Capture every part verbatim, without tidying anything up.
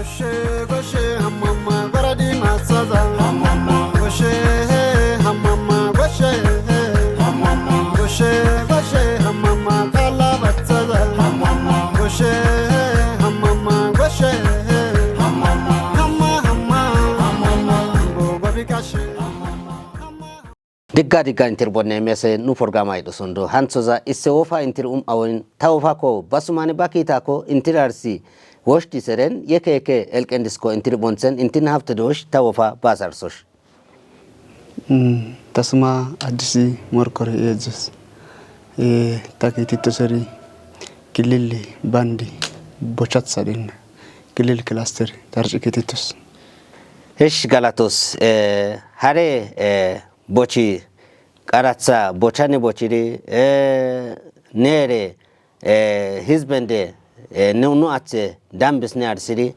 Goshe, goshe, hamama, goradi masaza. Hamama, goshe, hamama, goshe, hamama, goshe, goshe, hamama, kalabatsaza. Hamama, goshe, hamama, goshe, hamama, hama, hama, hamama, gobi kashe. Digga digga intir bonne mese nu programa ido sundo. Hansoza isse wofa intir um awin ta wofa ko basumani bakita ko intir arsi. Woshti seren yeke yeke elkendis ko intir bonsen intin hafte dosh ta wofa basar sosh. Mm, tasma adisi morkor yezes. E, takiti toseri kilili bandi bochat sadin. Kilil klaster tarci kititus. Hesh galatos, e, hare, e, bochi qaratsa bochani bochiri, e, nere, e, hizbende, e, nu, nu atse dambis ne arsiri.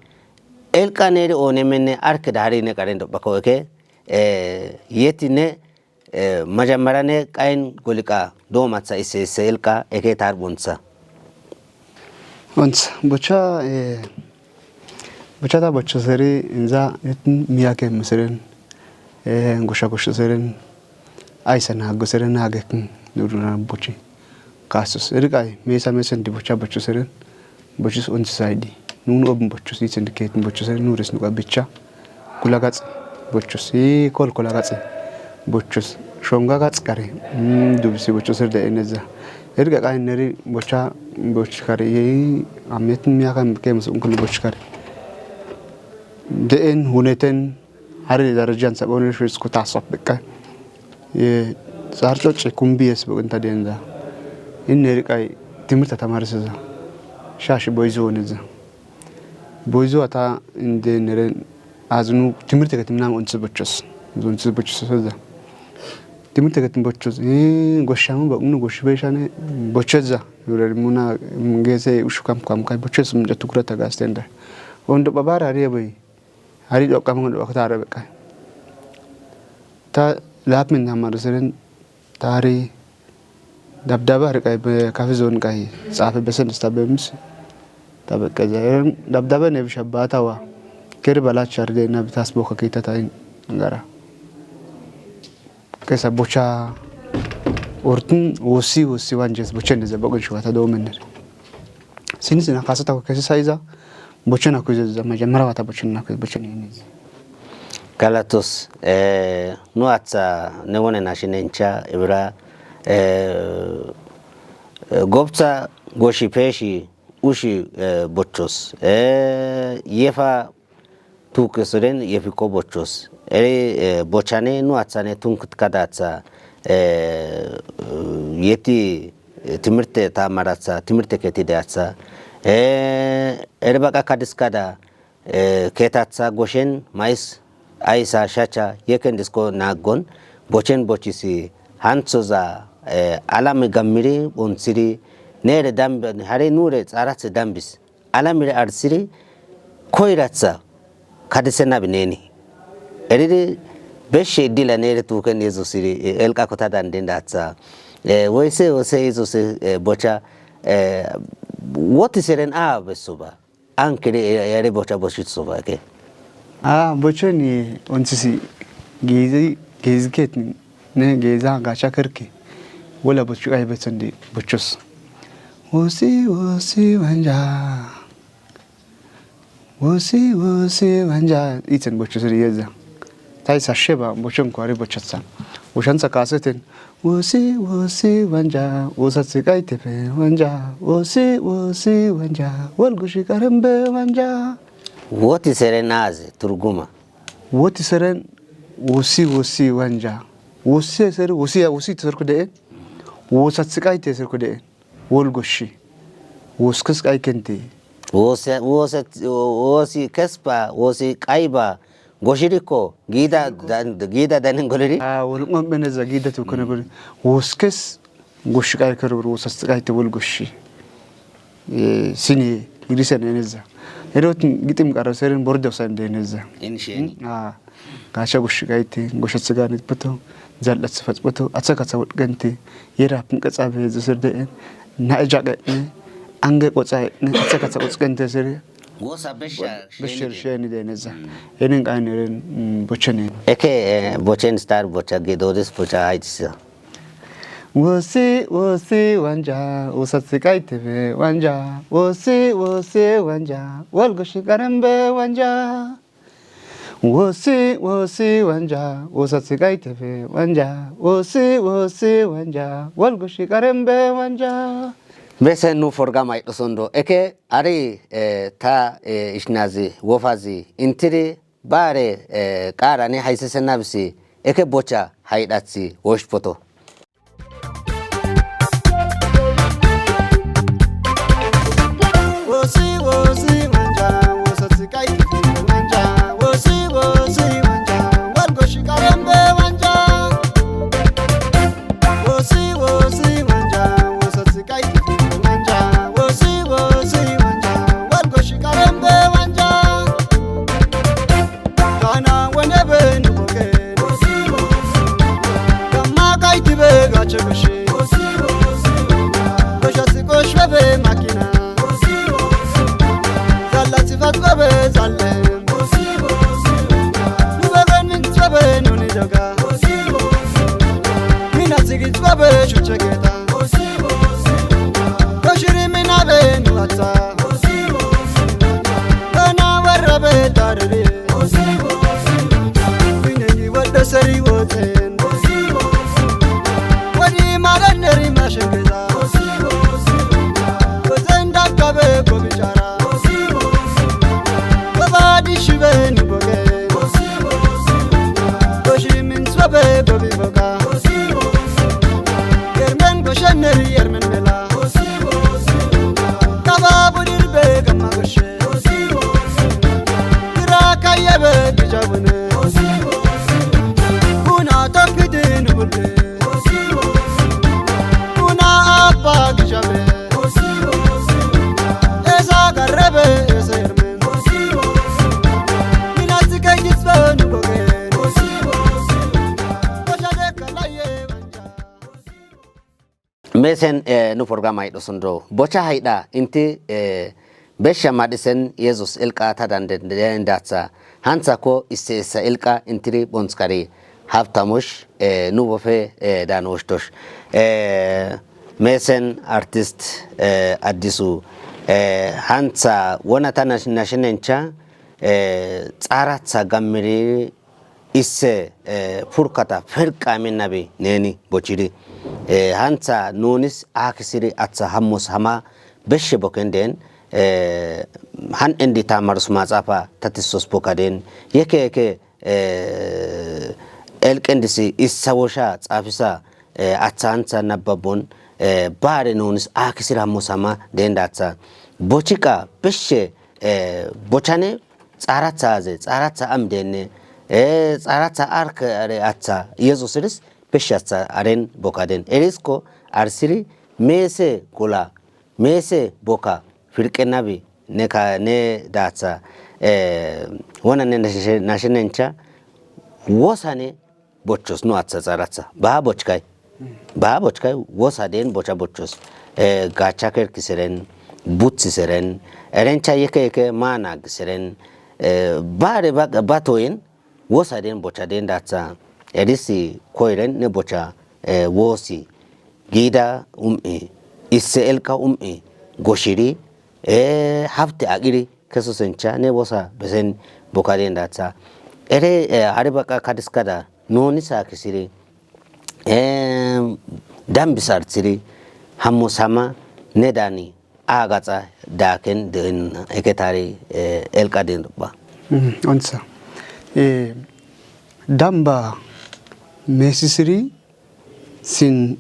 Elqa neri one menne arke da hari ne qaren do bako eke, e, yeti ne, e, majamara ne qain goliqa do matsa isse isse elqa eke tar bonsa. Onsa, bocha, e, bocha ta bocha seri inza yetin miyake meseren, e, gosha gosha seren, aisa na goseren na gekin duruna bochi. Kasus, eriqai, mesa mesen di bocha bocha seren, bochus onsa saidi. Nun obin bochus isen di ketin bocha seren, nuris nuqa bicha. Kula gax bochus, i kol kula gax bochus. Shonga gax kare, mm, dubsi bochus er de eneza. Erga qai neri bocha boch kare, i amet miyaka kemus unkul boch kare. De en huneten, hari darajan sabon shis kutasop bekka. Ye, sarcoce kumbiyes bok inta denza. In neri qai timirta tamariseza. Shashi boizo oneza. Boizo ata inde neren azunu timirte ketim nam onsiz bochos. Onsiz bochos seza. Timirte ketim bochos. Ee, goshshamu bok nu goshshi beishane bocheza. Yureri muna gese ushu kam kam kai bochos munja tukurata gastenda. Ondo babara ariye boy. Ari do kam do kata ara bekai. Ta lapmin namar seren tari dabdaba riqai be kafi zon qai xaafe besen ista bemis. Ta beqeza dabdaba ne bishabata wa keri balach arde na bitas boka kita ta in gara. Kesa bocha ortin wosi wosi wanjes bochen de boqin shugata do mener. Sini sina kasata ko kesi saiza bochen akuiza majamara wata bochen akuiza bochen yeniza. Galatos, eh, nu atsa ne wone na shinencha ibra, eh, gobtsa goshi peshi ushi, eh, bochos, eh, yefa tuke soden yefi ko bochos. Eri, eh, bochane nu atsane tunkut kadatsa, eh, yeti, eh, timirte tamaratsa, timirte keti datsa. Eh, eri baqa kadis kada, eh, ketatsa goshen mais aisa shacha yeken disko nagon bochen bochisi hantsoza, eh, alame gammiri bonsiri nere dambe hare nure tsaratse dambis alamire arsiri koiratsa kadisena bineni. Eriri beshe dila nere tuken yezo siri, eh, elka kota dande datsa. Eh, wese wese yezo se, eh, bocha, eh, woti seren a besoba. Ankere, eh, yare bocha boshit soba ke. A bocha ni onsisi gezi gezi ket ne geza gacha kerke. Wala bochu ay betsandi bochus. Wosi wosi wanja. Wosi wosi wanja itsen bochus yeza. Tai sasheba bochon kwari bochotsa. Bochansa kaseten. Wosi wosi wanja, wosa tsikaitepe wanja, wosi wosi wanja, wolgushi karembe wanja. Woti seren aze turguma. Woti seren wosi wosi wanja. Wosi seren wosi ya wosi tserku de. Wosa tsikaite tserku de. Wolgushi. Woskis kaikente. Wosi wosi wosi kespa wosi kaiba. Goshiriko gida dan gida danin goliri. A wol ngom beneza gida to kono gol. Woskes goshi kai kero wol sas kai te wol goshi. E sini irisen eneza. Erot gitim karo seren borde osan deneza. In sheni. A gacha goshi kai te gosha tsigani puto. Zallat sifat puto. Atsa katsa wol gente. Yera pun katsa be zeserde en. Na ejaqe. Ange qotsa ne atsa katsa qotsa gente sere. Wosa besha Bashir sheni deneza. Enin kayneren bochenen. Eke bochen star bocha gedodis bocha haitisa. Wosi wosi wanja, wosatsi kaitebe wanja. Wosi wosi wanja, walgoshi karembe wanja. Wosi wosi wanja, wosatsi kaitebe wanja. Wosi wosi wanja, walgoshi karembe wanja. Bese nu forga mai dosondo. Eke ari ta ishnazi wofazi intiri bare qarane haisese nabisi eke bocha haidatsi wosh poto. Mesen nu program ay ɗo sundo bocha hayɗa inti besha maɗisen yesus ilqa ta dande datsa hansa ko isse issa ilqa intiri ɓonskari haftamush nu bofe dan woshtosh. Mesen artist addisu hansa wona ta nashinencha tsaratsa gammiri isse furkata ferqa min nabi neni bochiri hansa nunis akisiri atsa hammos hama beshe boken den han endi tamarus matsafa tatissos boka den yeke yeke elqendisi issa wosha tsafisa atsa hansa nababon bare nunis akisiri hammos hama den datsa bochika beshe bochane tsaratha aze tsaratha am denne tsaratha ark are atha yesus iris peshatha aren bokaden erisko arsiri mese gola mese boka firqe nabi neka ne datha wona ne nashenencha wosane bochos nu atsa tsaratha ba bochkai ba bochkai wosa den bocha bochos gacha kerkiseren butsiseren erencha yeke yeke mana giseren bare batoyen wosa den bocha den datsa erisi koiren ne bocha wosi gida um'i isse elka um'i goshiri hafte aqiri kesosencha ne wosa besen boka den datsa ere hari baqa kadiskada noni sakisiri dambisartiri hammo sama nedani agaxa daken den eketari elqa den ba. Onsa damba mesisiri sin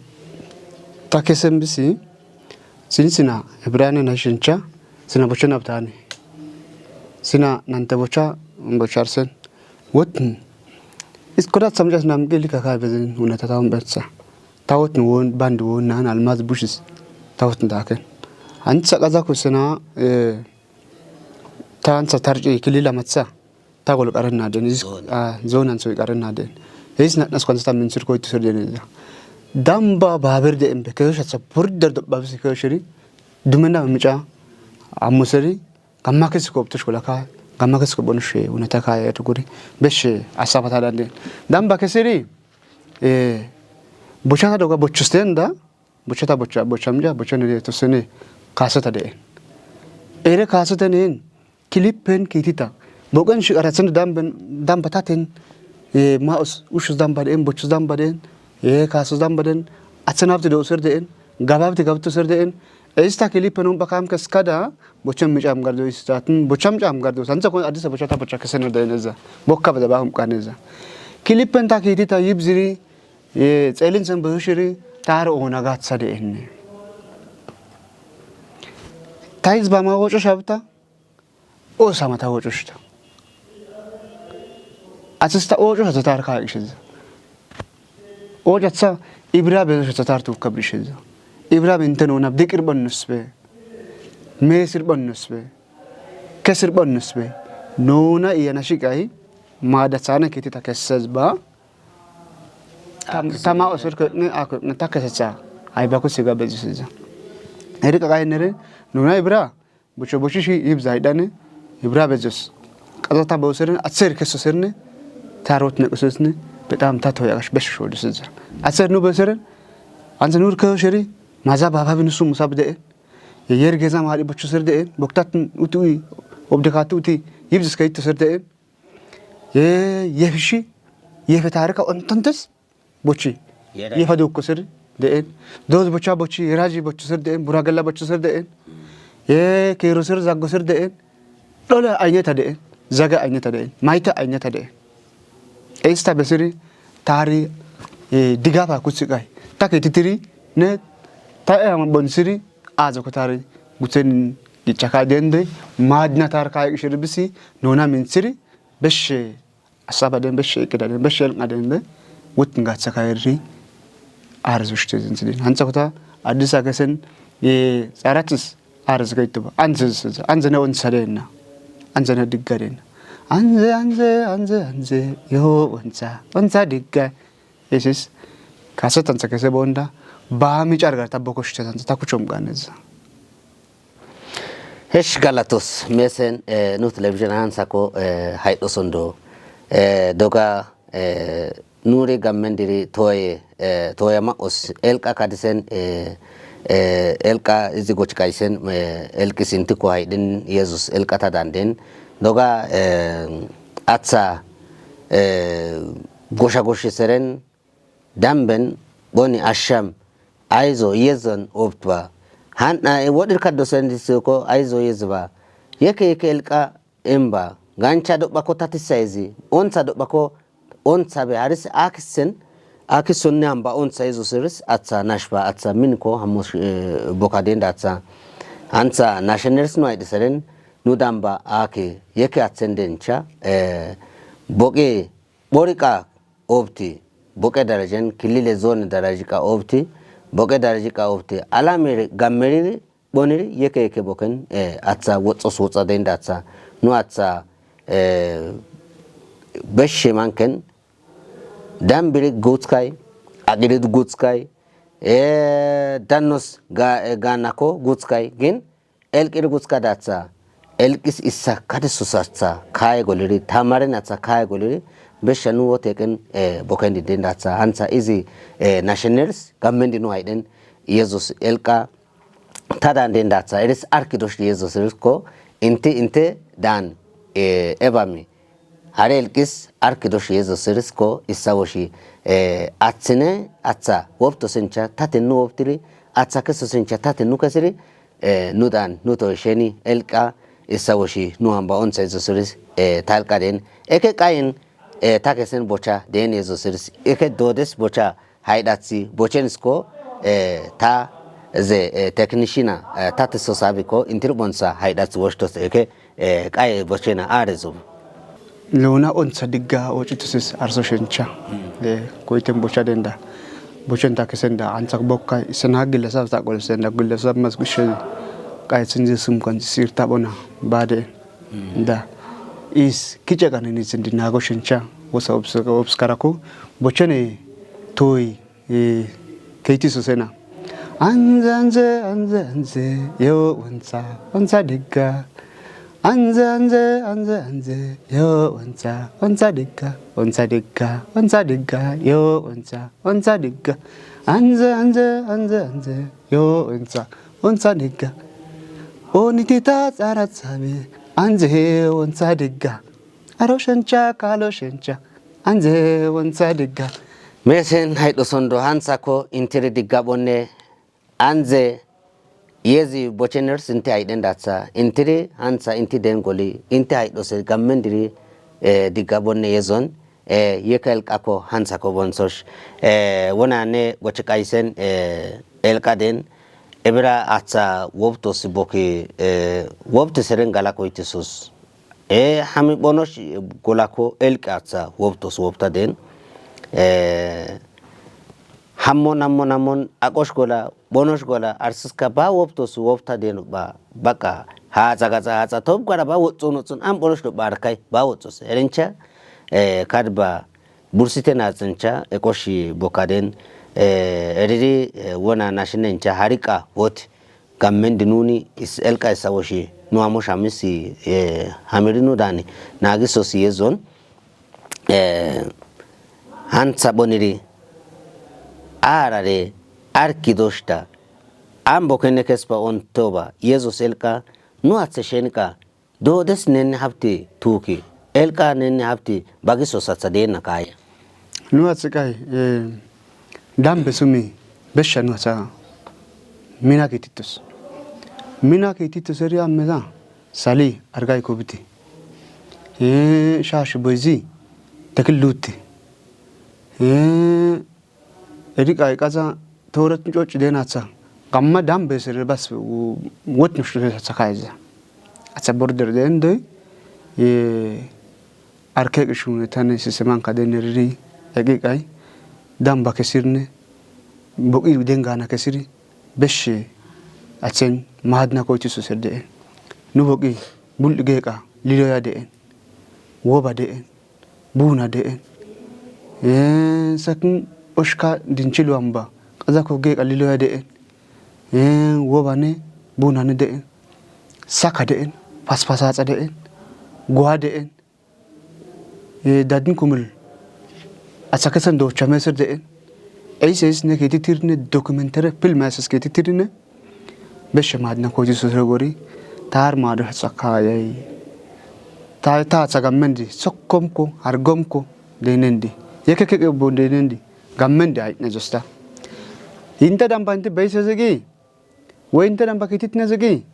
takesembisi sin sina hebrane na shincha sina bochena btani sina nante bocha bocharsen Wotin iskodat samjas nam geli kaka bezin hunata taun betsa. Tawotin won bandi won nan almaz bushis tawotin daken. Ansa kaza kusena tan sa tarje kilila matsa. Tagol karen naden is zonan so karen naden. His na nas konsta min sirko itu sirden. Damba baber de embe kyo shatsa burder do babsi kyo shiri. Dumena micha amuseri gamma kesiko obtush kolaka, gamma kesiko bonush, eh, uneta kaya tuguri, besh, eh, asabata dande. Damba kesiri, eh, bochata doga bochusten da, bochata bocha, bochamja, bochane de tosene, kaseta de. Ere kaseta nen, kilippen kitita. Bogen shi aratzen damben, dambataten, eh, maus, ushus dambaden, bochus dambaden, eh, kasus dambaden, atsenabti do ser den, gababti gabtu ser den, esta kilippen un bakam keskada, bochen micham gardo istatin, bocham cham gardo, sansa kon adisa bochata bocha kesen den eza, bokka bada bahum kaneza. Kilippen ta kitita yibziri, eh, tselin sen boshiri, tar ona gatsa den. Taiz bama wocho shabta, o samata wocho shita. Atsista ocho sa tatar ka isheza. Ocho atsa ibra be sa tatar tu kabri isheza. Ibra be inten ona dikir bonnus be. Mesir bonnus be. Kesir bonnus be. Nona iya nashikai, ma da tsana kitita kesez ba. Tam-, tama osur ke ne aku ne takeseza. Ai baku siga bezuseza. Eri ka kai nere, nona ibra, bocho bochishi yibzai dane, ibra bezos. Kazata boseren, atser kesoserni, tarot ne kusesni, betam tato yagash besh shoduseza. Atser nu boseren, anze nur ke sheri, maza baba binu sum musab de. Yer geza mari bocho ser de, boktat uti, obdekat uti, yibzis kayit ser de. Ye, ye fishi, ye fetarika ontantes, bochi. Ye fa dokko ser de. Doz bocha bochi, ye raji bocho ser de, buragella bocho ser de. Ye kero ser zaggo ser de. Dola ayneta de, zaga ayneta de, mayta ayneta de. Esta besiri tari, eh, digafa kutsikai. Take titiri ne ta e ama bonsiri azo ko tari gutsen gichaka dende madna tar kai shiri bisi nona minsiri beshe asaba den beshe ikida den beshe elna den be wut ngatsa kairi arzu shite zinsidin. Hansa kota Addis Akesen, eh, tsaratis arzu kaituba. Anze, anze ne onsa denna. Anze ne digga denna. Anze, anze, anze, anze, yo, onsa, onsa digga. Isis, kasetansa kese bonda, ba mi cargar tabbo koshitetansa ta kuchom ganeza. Hesh galatos mesen, eh, nu television hansa ko, eh, haydo sondo, eh, doga, eh, nuri gammendiri toye, eh, toya ma'os elqa kadisen, eh, eh, elqa izi goch kaysen, eh, elqis intiko hayden Yesus elqa ta danden. Doga, eh, atsa, eh, gosha goshi seren, damben, boni asham, ayzo, yezon, obtba. Han, eh, wodir kaddo sendisiko, ayzo, yezba. Yeke, yeke, elqa, emba. Gancha doba ko tatisa ezi. Onsa doba ko, onsa be, haris akisen, akisonne amba, onsa ezo seris, atsa, nashba, atsa, min ko, hamos, eh, bokadenda, atsa. Ansa, nasheneris no aydiseren, nu damba, ake, yeke atsendencha, eh, boke, borika, obti, boke darajen, kilile zone darajiqa obti, boke darajiqa obti, alamere, gammeriri, boniri, yeke yeke boken, eh, atsa wotsos wotsa denda atsa, nu atsa, eh, beshe manken, dambiri gutskay, agirid gutskay, eh, dannos ga, eh, ganako gutskay, gin, elqir gutska datsa, elqis issa kade susatsa, kaye goliri, tamaren atsa kaye goliri, besha nu woteken, eh, boken diden datsa, hansa izi, eh, nasheneris, gammendi nu hayden, Yesus elqa, tadan den datsa, eris arkidosh Yesus eris ko, inte, inte dan, eh, ebami. Hare elqis arkidosh Yesus eris ko, issa woshi, eh, atsine, atsa, wopto sencha, taten nu woptiri, atsa keso sencha, taten nu kesiri, eh, nu dan, nu to sheni, elqa, issa woshi, nu hamba onsa Yesus eris, eh, talqa den. Eke qayin, eh, takesen bocha, den Yesus eris. Eke dodes bocha, haydatsi, bochenisko, eh, ta ze, eh, teknishina, eh, ta teso sabiko, intir bonsa, haydatsi woshtos eke, eh, qaye bochena arezo. Lona onsa digga ochitusis arso shencha. Eh, koiten bocha denda. Bochen takesen da, ansak bokka, isen ha gillasab ta qolsen da, gillasab mas gushe, qaye sinzi sum kan sir ta bona, bade. Da. Is, kicha kan ni sendi nago shencha, wosa obs-, obskarako, bochene, toy, eh, keiti sosena. Anze, anze, anze, anze, yo, onsa, onsa digga. Anze, anze, anze, anze, yo, onza, onza digga, onza digga, onza digga, yo, onza, onza digga. Anze, anze, anze, anze, yo, onza, onza digga. Oniti ta tsara tsabe, anze, onza digga. Aro shencha, kalo shencha, anze, onza digga. Mesen haydho sondo hansa ko intiri digga bonne. Anze, yezi bochener sinti ayden datsa. Intiri hansa inti den goli. Inti haydho se gammen diri, eh, digga bonne yezon. Eh, yeka elqako hansa ko bonsosh. Eh, wona ne boche kaysen, eh, elqa den. Ebra atsa wobto si boki, eh, wobto seren gala koytisus. E, hami bonosh golako elqi atsa wobtos wobta den. E, hammon, hammon, hammon, aqosh gola, bonosh gola, arsiska ba wobtos wobta den ba, baqa, haatsa gaza, haatsa top gara ba wotson, wotson, am bonosh do barkay, ba wotsos. Erincha, e, kad ba, bursite natsincha, e, qoshi bokaden, e, eriri, e, wona nashinencha, hariqa, wot, gammen dinuni, is elqa isa woshi, nu amo shamisi, e, hamiri nu dani, nagi sosi yezon, e, hansa boniri, arare, arki doshta, ambo kene kespa on toba, yezos elqa, nu atse shenqa, dodes nenne hapti tuki, elqa nenne hapti, bagi sosatsa dena kaya. Nu atse kai, e, dambe sumi, besha nu atsa, mina kititus. Mina kititus eri ameza, sali, argai kobiti. E, shash boizi, tekil luti. E, eri qay qaza tooret coci denatsa. Gamma dambe sere bas wot nush atsa kayza. Atsa border den doy. E, arke qishune tane siseman kaden eriri, eqi qay. Damba kesirne, boqi dengana kesiri. Beshe, atsen, madna koytisu serdeen. Nu boqi, bul geqa, liloya deen. Woba deen. Buna deen. E, sakin oshka dinchilu amba. Qaza ko geqa liloya deen. E, woba ne, buna ne deen. Saka deen. Paspasatsa deen. Gua deen. E, dadin kumul. Atsa kesen docha meser deen. Eis eis ne kiti tirne dokumentere film eis kiti tirne. Beshe madna koji susre gori. Tar madu sakayay. Ta, ta atsa gammendi. Sokkomko, hargomko, denendi. Yeke keke bo denendi. Gammendi ay ne josta. Inte damba inte beise zegi. We inte damba kitit ne zegi.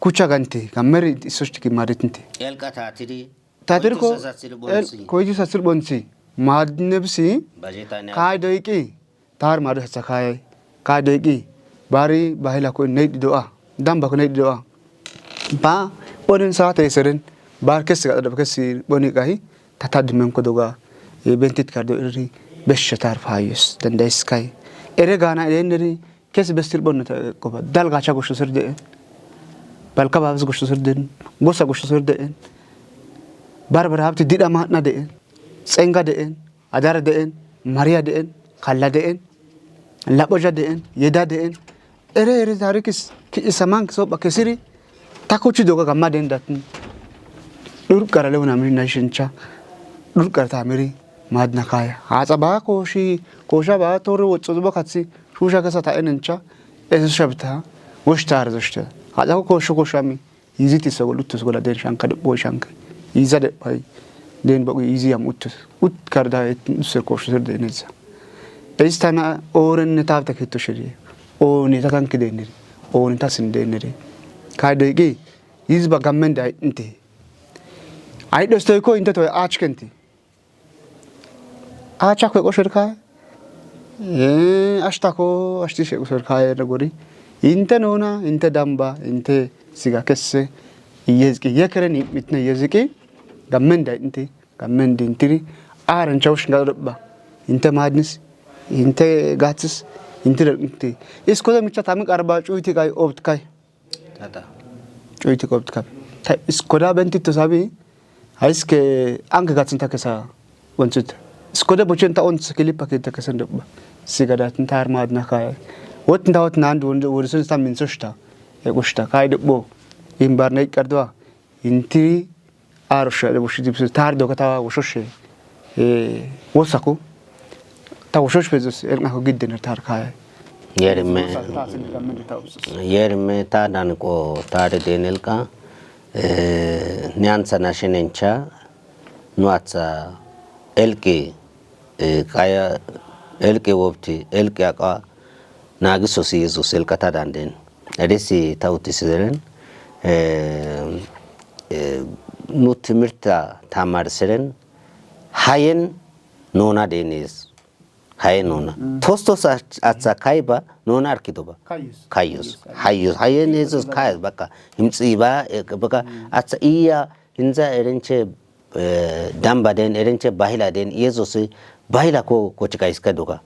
Kucha ganti. Gammeri isoshti ki maditinte. Elqa tatiri. Tatirko, koytu sasir bonsi. Koytu sasir bonsi. Madnebsi. Bajetane. Kay doyqi. Tar madu hatsa kay. Kay doyqi. Bari bahila ko neydi do'a. Damba ko neydi do'a. Ba, bonin saate seren. Bar kes ga da kes boni kay. Tata dimen ko doga. E, bentit kardo iri. Beshe tar fayus. Dende iskay. Ere gana ere neri. Kes bestir bonneta qofa. Dalgacha goshsho sir de'en. Balka babis goshsho sir de'en. Gosa goshsho sir de'en. Barbara habti dida matna de'en. Tsenga de'en. Adara de'en. Maria de'en. Kalla de'en. Laboja de'en. Yeda de'en. Ere ere tarikis ki isaman so ba kesiri. Takuchi doga gamma den datin. Dur kara leuna miri na shincha. Dur kara ta miri madna kaya. Hatsa ba koshi, kosha ba tore wotso ba katsi. Shusha kasa ta enencha. Eso shabta. Woshtar zoshta. Hatsa ko kosho koshami. Iziti so lutus gola den shanka de boy shanka. Iza de pai. Den bogu izi yam utus. Ut karda et se kosho de neza. Estana oren ne tavta kito shiri. O ne tatan ki deniri. O ne tasin deniri. Kai de gi. Izba gammen da inte. Ay dostoy ko inte to achkenti. Achako ko shirka. E, ashtako ashti she ko shirka ya gori. Inte nona, inte damba, inte siga kesse. Yezki yekren mitne yezki. Gammen da inte, gammen da intiri. Aran chawsh ngadba. Inte madnis, inte gatsis, inte inte. Iskoda micha tamik arba chuiti kai obt kai. Tata. Cuiti kobtkab. Ta iskoda bentito sabi. Haiske anke gatsin takesa. Wontsut. Iskoda bochen ta onts kilipa ke takesen dobba. Sigada tin tar madna kaya. Wot nda wot nan won won sun sta min sushta. E gushta kai dobbo. Imbar ne kardwa. Inti aroshsha de boshi dibsu tar doka ta woshoshshe. Eh, wosaku. Ta woshosh bezos elnako gidden tar kaya. Yerime. Wosa ta sin gamme ta usus. Yerime ta danko ta de denelka. Eh, nyansa na shenencha. Nuatsa elki, eh, kaya elki wopti, elki aka. Nagisosi Yesus elka ta danden. Erisi ta utiseren. Eh, eh, nu timirta tamarseren. Hayen nona denis. Hayen nona. Mm. Tostos ach-, atsa kaiba nona arkidoba. Kayus. Kayus. Kayus. Hayus. Hayen Yesus kayus baka. Himtsiba, eh, baka. Mm. Atsa iya hinza erenche, eh, damba den, erenche bahila den, Yesus bahila ko, ko chika iska doka.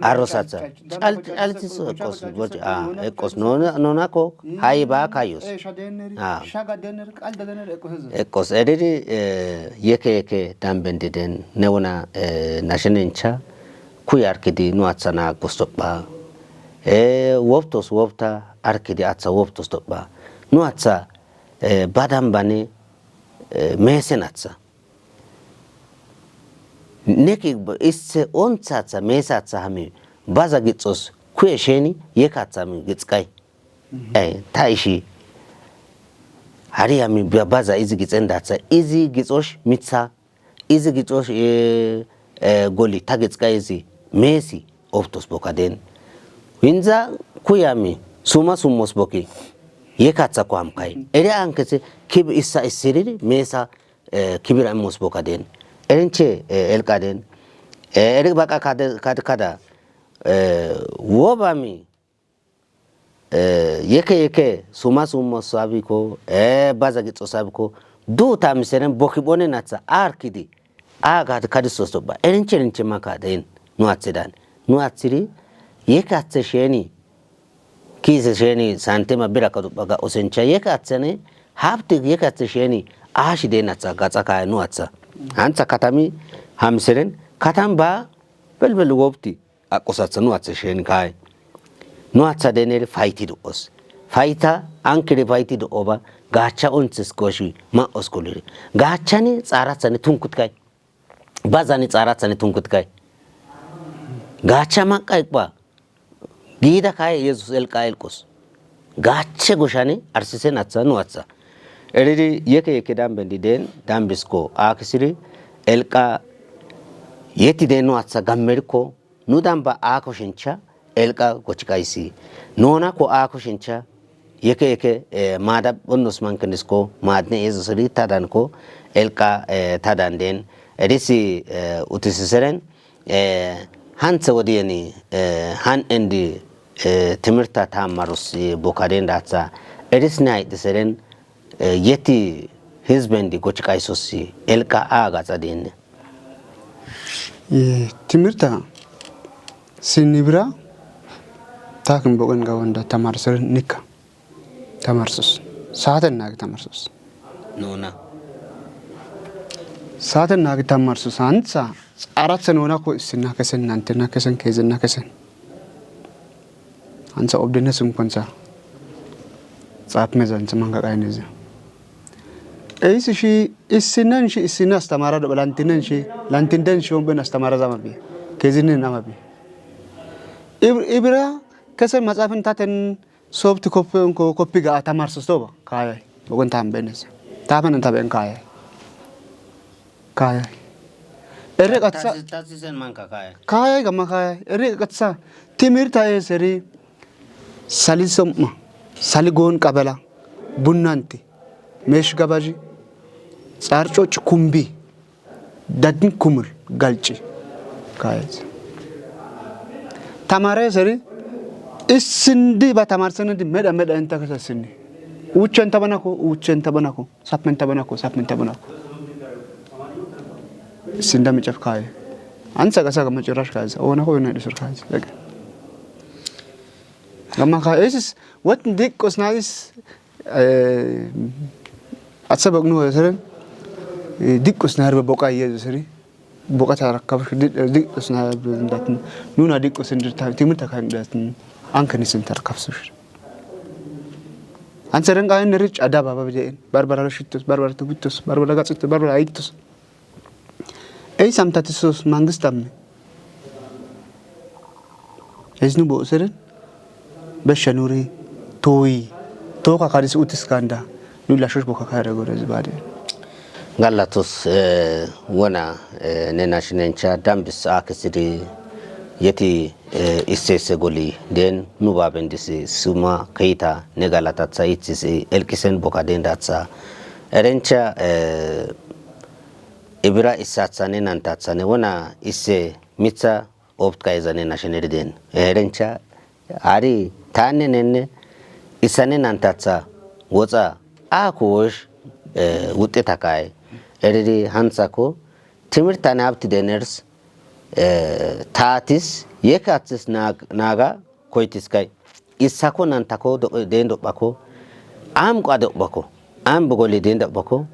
Arosatsa. Chal, chal, chal, ekos, ekos, nona, nona ko, hai ba kayus. Ah. Ekos, edidi, eh, yeke, yeke, dambendi den, neuna, eh, nashenencha, kuyarkidi, nuatsa na gostokba. Eh, woptos, wopta, arkidi, atsa, woptos, tokba. Nuatsa, eh, badambani, eh, mesenatsa. Neki isse ontsatsa mesatsa hami baza gitsos kuye sheni yekatsa mi gitskai. Mhm. Eh, ta ishi. Hari hami ba-, baza izi gitsendatsa, izi gitsosh mitsa, izi gitsosh, eh, eh, goli ta gitskai izi mesi oftos boka den. Winza kuyami suma sumos boki yekatsa ko hamkai. Ere ankese kib issa issiriri mesa, eh, kibira mos boka den. Erenche, eh, elka den. Eh, ere baka kade, kade kada. Eh, wobami, eh, yeke yeke suma sumos sabiko, eh, baza gitso sabiko. Du ta miseren boki bone natsa arkidi. Aga kadi sosto ba. Erenche erenche maka den. Nuatse dan. Nuatsiri. Yekatse sheni. Kise sheni santema bira kadu baga osencha yekatsene. Hapti yekatse sheni. Ashi de natsa gatsa kaya nuatsa. Antsa katami hamseren. Katam ba bel bel wopti. Akosatsa nuatsa sheni kaya. Nuatsa deneri fayti do os. Fayta ankiri fayti do oba. Gacha onses koshi ma oskoliri. Gachani tsaratsani tunkut kaya. Bazani tsaratsani tunkut kaya. Gacha maqqa iqba. Gida kaya Yesus elqa elqus. Gache goshani arsisen atsa nuatsa. Eridi yeke yeke dambendi den dambisko akisiri elqa yeti den nuatsa gammeriko nu damba akoshincha elqa gochikaisi. Nona ko akoshincha yeke yeke, eh, mada bonnos mankendisko madne Yesus ri tadanko elqa, eh, tadanden. Erisi, eh, utisiseren, eh, hanse wodiyeni, eh, han endi, eh, timirta tamarus, eh, bokaden datsa. Eris ne aydiseren, eh, yeti hizbendi gochikaysosi elqa a gaxa denne. Eh, timirta sinibira takin boqen gawanda tamarser nikka. Tamarsus. Saaten nagi tamarsus. Nona. Saaten nagi tamarsus. Antsa, xaratse nona ko issinna kesen, nantenna kesen, kezenna kesen. Antsa obdene sum konsa. Xaap meza antsa manga qayneza. Eisi shi issinnen shi issinna astamara do, lantinen shi, lantinden shi womben astamara zama bi. Kezinen ama bi. Ib-, ibira kesen maxaafin taten Soft copy, ko-, copy ga tamarsus toba. Kayay. Bogon tam benes. Taben taben kayay. Kayay. Ere qatsa. Tasi, tasi sen manka kayay. Kayay gama kayay. Ere qatsa. Timirta eseri. Sali somma. Sali gon qabala. Bunnanti. Mesh gabaji. Tsarcoch kumbi. Dadin kumul galci. Kayes. Tamare seri issindi ba tamar senedi meda meda inta kasa sindi. Uchen tabanako, uchen tabanako, sapen tabanako, sapen tabanako. Sinda micaf kaye. Ansa kasa kama cirash kayes. Ona ko yona disur kayes. Lagi. Gama kayes. Wat dik kosnais. Eh, atsa bok nu seren, eh, dikus na harba boka Yesus seri. Boka ta rakab di-, dikus na harba dat. Nuna dikus in ta, timu ta kan dat. Anka ni sen ta rakab su. Antseren qaen neri cada baba bide'en. Barbara loshittos, barbara tubitos, barbara gaxitos, barbara ayitos. Ey samtatisos mangistamme. Ey nu bo'seren. Besha nuri toyi. Toka kadis utis kanda. Nu lashosh boka kare gore zibade. Galatos, eh, wona, eh, ne nashinencha dambis akisidi yeti, eh, isse isse goli den nu babendisi suma keita ne galatatsa itsis, eh, elkisen boka den datsa. Erencha, eh, ibira issatsa ne nantatsa ne wona isse mitsa opt kaiza ne nashineri den. Erencha ari tanne nenne issa ne nantatsa wotsa a kuwosh, eh, wutte takai. Eriri hantsako timirtane habti deners, eh, tatis yekatsis nag-, naga koytis kai. Issako nantako do-, den doɓɓako. Am qa doɓɓako. Am bogoli den doɓɓako.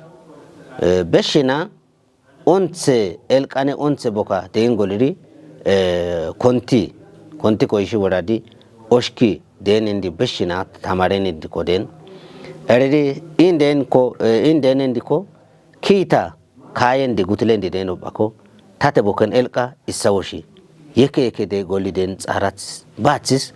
Eh, beshina ontse elqane ontse boka den goliri, eh, konti. Konti ko ishi woradi oshki den indi beshina tamaren indi ko den. Eriri in den ko, eh, in den indi ko kita kayen di gutilen di den doɓɓako. Tate boken elqa issa woshi. Yeke yeke de goli den tsaratis. Batsis.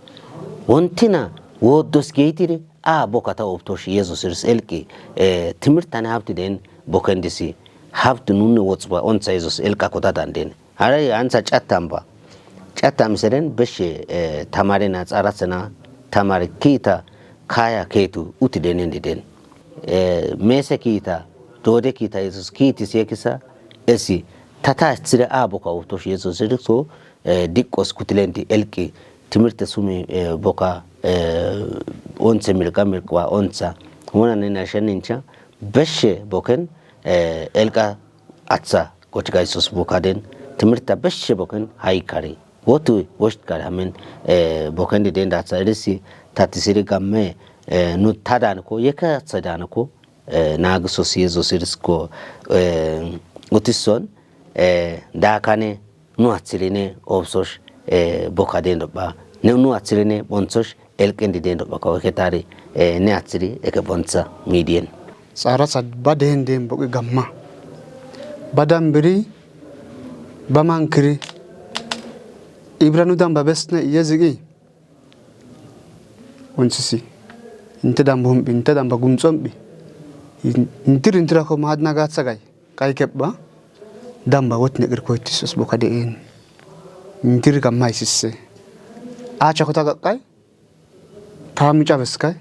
Wontina wodos geitiri a bokata optosh Yesus iris elqi, eh, timirtane habti den boken disi. Habti nunne wotsba onsa Yesus elqa kota dan den. Ara ansa cattamba. Cattam seren beshe, eh, tamare na tsaratsena tamare kita kaya ketu uti den indi den. Eh, mese kita, dode kita Yesus kiti sekisa esi tata tsire a boka utosh Yesus so, eh, dikos kutilenti elki timirte sumi, eh, boka, eh, onse mirka mirkwa onsa. Wona ne na shenincha beshe boken, eh, elka atsa gotika Yesus boka den timirta beshe boken haikari. Wotu woshtkari hamen, eh, boken di den datsa erisi tatisiri gamme, eh, nu tadan ko yeka atsa dan ko, eh, nagisos Yesus irisko, eh, utison, eh, dakane nu atsirine obsosh, eh, boka den doɓɓa. Ne nu atsirine bonsosh elqen di den doɓɓa ka weketari, eh, ne atsiri eke bonsa midien. Tsara sad ba den den boki gamma. Ba dambiri, ba mankiri. Ibra nu damba besne iye zigi. Wonsisi. Inte damba humbi, inte damba gumtsombi. In-, intir intira ko mahad nagatsa gai. Kai kebba. Damba wot ne kir koytis os boka de en. Intir gamma isisse. Acha kota gakai. Tami cabes kai.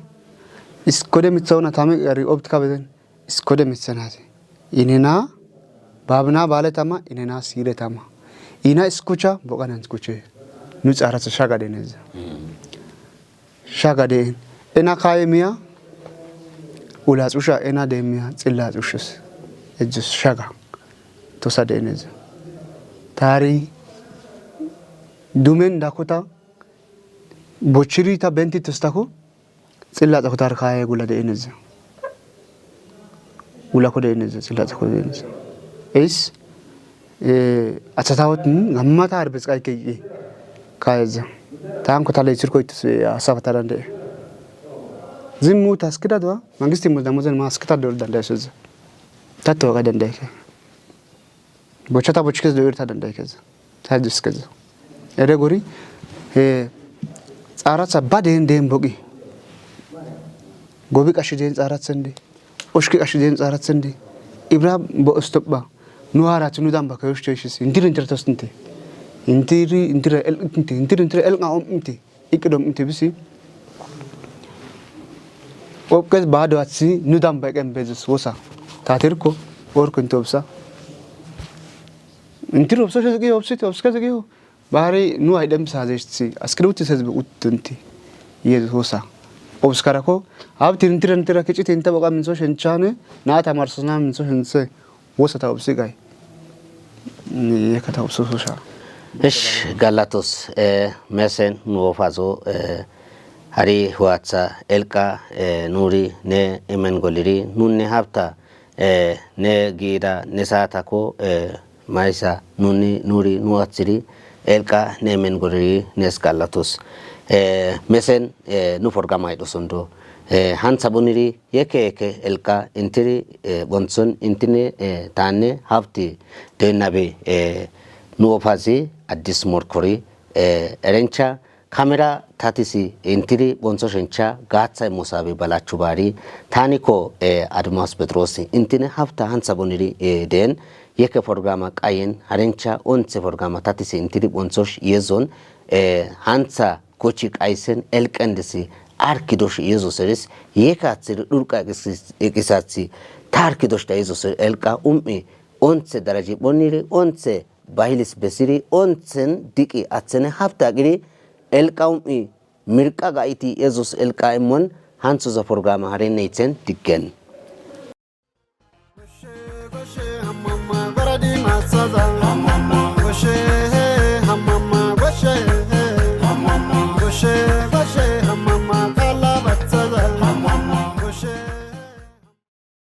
Iskode mitsauna tami gari obt kabeden. Iskode mitsanati. Inena babna bale tama, inena sire tama. Ina iskucha, boka nan iskuche. Nu tsara shaga deneza. Shaga de ena kaye miya, ulas usha ena de miya, tsillas ushus. Ejus shaga. Tosa deneza. Tari dumen dakota, bochiri ta benti tostako, tsillas akotar kaye gula deneza. Gula ko deneza, tsillas ko deneza. Es, eh, atsatawot, hmm, gamma tar bes kai keye. Kayeza. Tan ko tale sirko itus, eh, asaba tarande. Zimmu taskida do, mangisti mo damozen ma askita do dande sez. Tato ga dande ke. Bochata bochkes do irta dande ke. Ta diskes. Ere gori, eh, tsara sa ba den den bogi. Gobi kashi den tsara sende. Oshki kashi den tsara sende. Ibra bo stopba. Nu ara tunu damba kayosh choishis. Intiri intira tostinte. Intiri intira el inte. Intiri intira el nga om inte. Ikidom inte bisi. Opkes bado atsi nu damba ekem bezis wosa. Tatirko. Orko inte obsa. Intiri obsa shezgi obsiti obska zgi. Bari nu aydem sazeshti. Askiri uti sezbi uttunti. Yesus wosa. Obskara ko. Abti intira intira kiciti inta boka minso shenchane. Na tamarsona minso shense. Wosa ta obsi gai. Ni yeka ta obso sosha. Ish, galatos, eh, mesen nu ofazo, eh, hari huatsa elka, eh, nuri ne emen goliri, nun ne hapta, eh, ne gira, ne satako, eh, maisa, nuni, nuri, nu atsiri, elka, ne emen goliri, nes galatos. Eh, mesen, eh, nu forgama ido sondo. Eh, hantha boniri yeke yeke elqa intiri eh, bonson intine eh, tanne hafti dennabe eh, nuopasi addis morkori eh, erencha kamera tatisi intiri bonso shencha gatsa mosabe balachu bari taniko eh, admas petrosi intine hafta hantha boniri eh, den yeke programa qayen harencha onse programa tatisi intiri bonsosh yezon eh, hantha kochi qaysen elqendesi arkidosh yezoseres yekatsir dhurqa eqisathi ta arkidosh da yezoser elqa um'i onse daraji boniri onse bahilis besiri onsen diqi athene hafta qiri elqa um'i mirqa ga'iti yezos elqa immon hanthoza programa haren neythen diggen.